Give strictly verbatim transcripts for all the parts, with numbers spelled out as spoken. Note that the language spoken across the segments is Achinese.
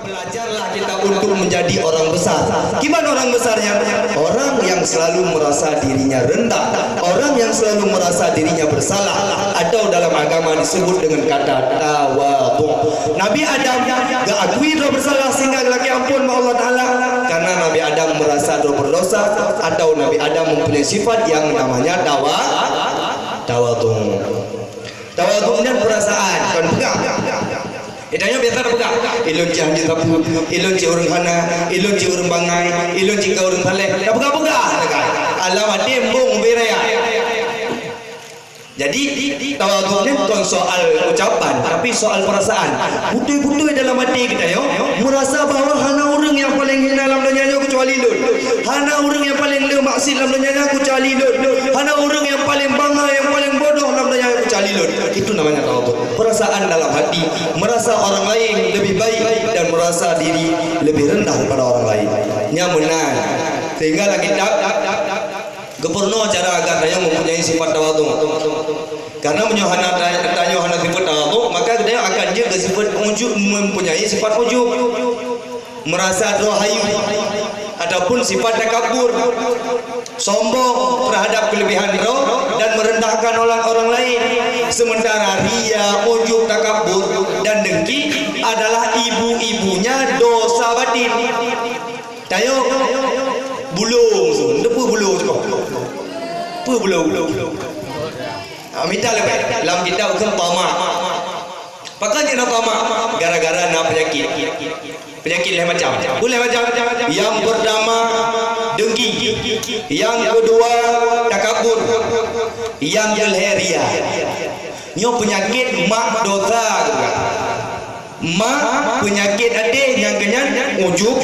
Belajarlah kita untuk menjadi orang besar. Kiban orang besar nyan? Orang yang selalu merasa dirinya rendah, orang yang selalu merasa dirinya bersalah, atau dalam agama disebut dengan kata tawadhu. Nabi Adam geuakui droe bersalah sehingga geulakée amphon bak Allah Taala karena Nabi Adam merasa droe berdosa, atau Nabi Adam mempunyai sifat yang namanya tawa-, tawadhu. Tawadhu nyan perasaan, kon peugah. Geutanyoe biasa tapeugah, "Ilôn cit hanjeuet sapeue, ilôn cit ureuëng hana, ilôn cit ureuëng bangai, ilôn cit ka ureuëng saleh." Tapeugah-peugah, kan? Alam até embong ubé raya. Jadi, tawadhu nyan kon soal ucapan, tapi soal perasaan. Beutôi-beutôi dalam até geutanyoe merasa bahwa hana ureuëng nyang paleng hina lam donya nyoe keucuali lôn. Hana ureuëng nyang paleng le maksiat lam donya nyoe keucuali lôn. Hana ureuëng nyang paleng bangai, nyang paleng bodoh lam donya nyoe keucuali lôn. Itu namanya tawadhu. Perasaan dalam hati, merasa orang lain lebih baik dan merasa diri lebih rendah daripada orang lain. Nyan meunan. Sehingga lam kitab geupeurunoe cara agar tanyoe mempunyai sifat tawadhu. Karena meunyoe hana ta-, tanyoe hana sifat tawadhu, maka geutanyoe akan jeuet keu sifat ujub, mempunyai sifat ujub. Merasa droe hayeu ataupun sifat takabur, sombong terhadap kelebihan droe dan merendahkan orang, orang lain. Sementara ria, ujub, takabur dan dengki adalah ibu-ibunya dosa batin. Tanyoe bulong, teupeue bulong tu? Peue bulong? Ah, mita leubeh. Lam kitab kheun tamak. Pakon jeuet na tamak? Gara-gara na peunyakit. Peunyakit lhèe macam. Peue lhèe macam? Yang pertama, dengki. Yang kedua, takabur. Yang kelhèe, ria. Nyoe peunyakit mak dosa, geupeugah. Mak peunyakit até nyang keunyan ujub,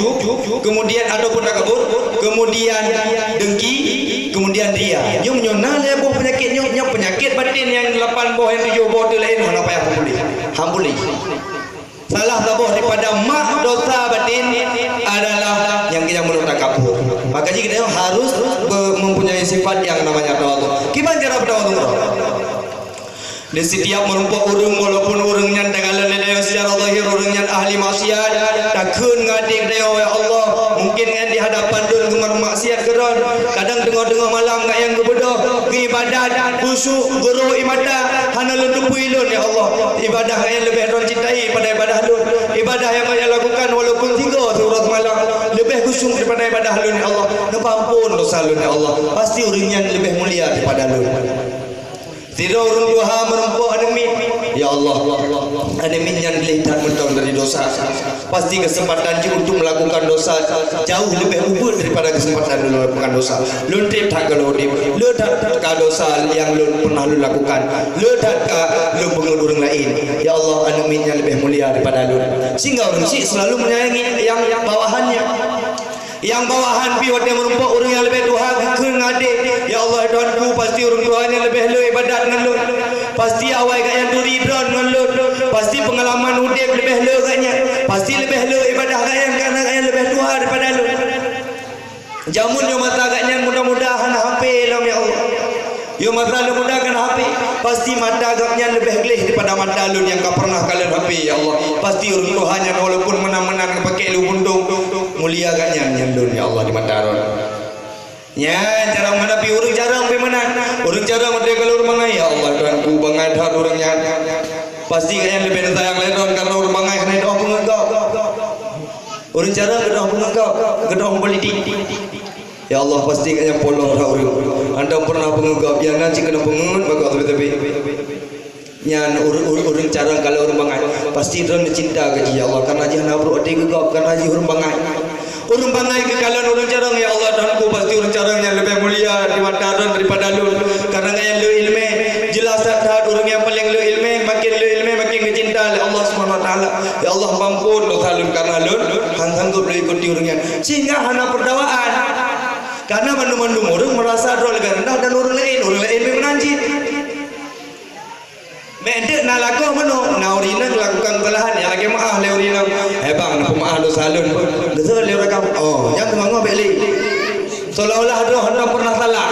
kemudian ataupun takabur, kemudian dengki, kemudian ria. Nyoe meunyoe na lhèe boh peunyakit nyoe, nyoe peunyakit batin nyang lapan boh nyang tujoh boh teuh laén hana payah peupuléh. Han puléh. Salah saboh daripada mak dosa batin adalah nyang keunyan mulut takabur. Maka jih kita harus be-, mempunyai sifat yang namanya tawadhu. Kiban cara beutawadhu? Di setiap meurumpok ureuëng, walaupun ureuëng nyan takalon lé tanyoe secara zahir ureuëng nyan ahli maksiat, takheun ngon até geutanyoe, "Ya Allah, mungkin nyan di hadapan lôn geumeumaksiat keudroe. Kadang teungoh-teungoh malam ngon nyang geubeudôh, geuibadat, khusyuk, geuroe ie mata, hana lôn teupeue lôn, ya Allah. Ibadah nyan leubeh lôn cintai pada ibadah lôn. Ibadah nyang banyak lakukan walaupun tiga siuroe seumalam, leubeh khusyuk daripada ibadah lôn, ya Allah. Neupeuampon dosa lôn, ya Allah. Pasti ureuëng nyan leubeh mulia daripada lôn." Sidroe ureuëng tuha meurumpok aneuk miet. Ya Allah, aneuk miet nyan gleh that mantong dari dosa. Pasti keuseumpatan jih untuk meulakukan dosa jauh leubeh ubit daripada keuseumpatan lôn meulakukan dosa. Lôn treb that ka lôn udeb, le that ka dosa nyang lôn pernah lôn lakukan, le that ka lôn peungeut ureuëng laén. Ya Allah, aneuk miet nyan leubeh mulia daripada lôn. Sehingga ureuëng syiek selalu menyayangi yang bawahannya. Nyang bawahan pih watée meurumpok ureuëng nyang leubeh tuha geukheun ngon até, "Ya Allah, Tuhanku, pasti ureuëng tuha nyan leubeh le ibadat ngon lôn. Pasti awai gobnyan turi droe ngon lôn. Pasti peungalaman udeb leubeh le gobnyan. Pasti leubeh le ibadah gobnyan, karena gobnyan leubeh tuha daripada lôn. Jameun nyoe masa gobnyan muda-muda hana H P lom, ya Allah. Yoh masa lôn muda kan H P, pasti mata gobnyan leubeh gleh daripada mata lôn nyang ka pernah kalon H P, ya Allah. Pasti ureuëng tuha nyan walaupun meunan-meunan geupakée lôn bundong, mulia gobnyan nyan lôn, ya Allah, di mata droe." Nyan cara menghadapi ureuëng carông pih meunan. Ureuëng carông watée kalon ureuëng bangai, "Ya Allah, Tuhanku, bangai that ureuëng nyan. Pasti gobnyan leubeh sayang lé droe karena ureuëng bangai hana doh peungeut gob. Ureuëng carông geudoh peungeut gob, geudoh politik." Ya Allah, pasti gobnyan polos that ureuëng. Hana pernah peungeut gob, nyang na cit keuneuk peungeut bak gob teubi-teubi. Nyan ur-, ur-, ureuëng carông kalon ureuëng bangai. Pasti droe neucinta keu jih, ya Allah, karena jih hana brok até keu gob, karena jih ureuëng bangai. Ureuëng bangai geukalon ureuëng carông, ya Allah, Tuhanku, pasti ureuëng carông nyan leubeh mulia di mata droe daripada lôn. Karena gobnyan le iéleumé, jeulaih that-that ureuëng nyang paleng le iéleumé, makin le iéleumé, makin geucinta lé Allah Subhanahu Wa Taala. Ya Allah, peuampon dosa lôn karena lôn hana sanggob lôn ikuti ureuëng nyan. Sehingga hana peudawaan. Karena mandum-mandum ureuëng merasa droe leubeh rendah dan ureuëng laén, ureuëng laén pih meunan cit. Bék enteuk na lakoe meunoe, na ureuëng inong lakukan kesalahan, nyang lagée meu'ah lé ureuëng inong. "Hai bang, na peumeu'ah dosa lôn." Geuseuôt lé ureuëng agam, "Oh, nyan teumangoh bék lé." Seolah-olah droe hana pernah salah.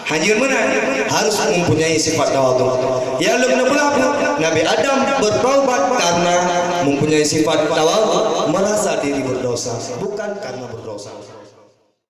Hanjeuet meunan, harus mempunyai sifat tawadhu. Nyang lôn peugah, Nabi Adam bertaubat karena mempunyai sifat tawadhu, merasa diri berdosa, bukan karena berdosa.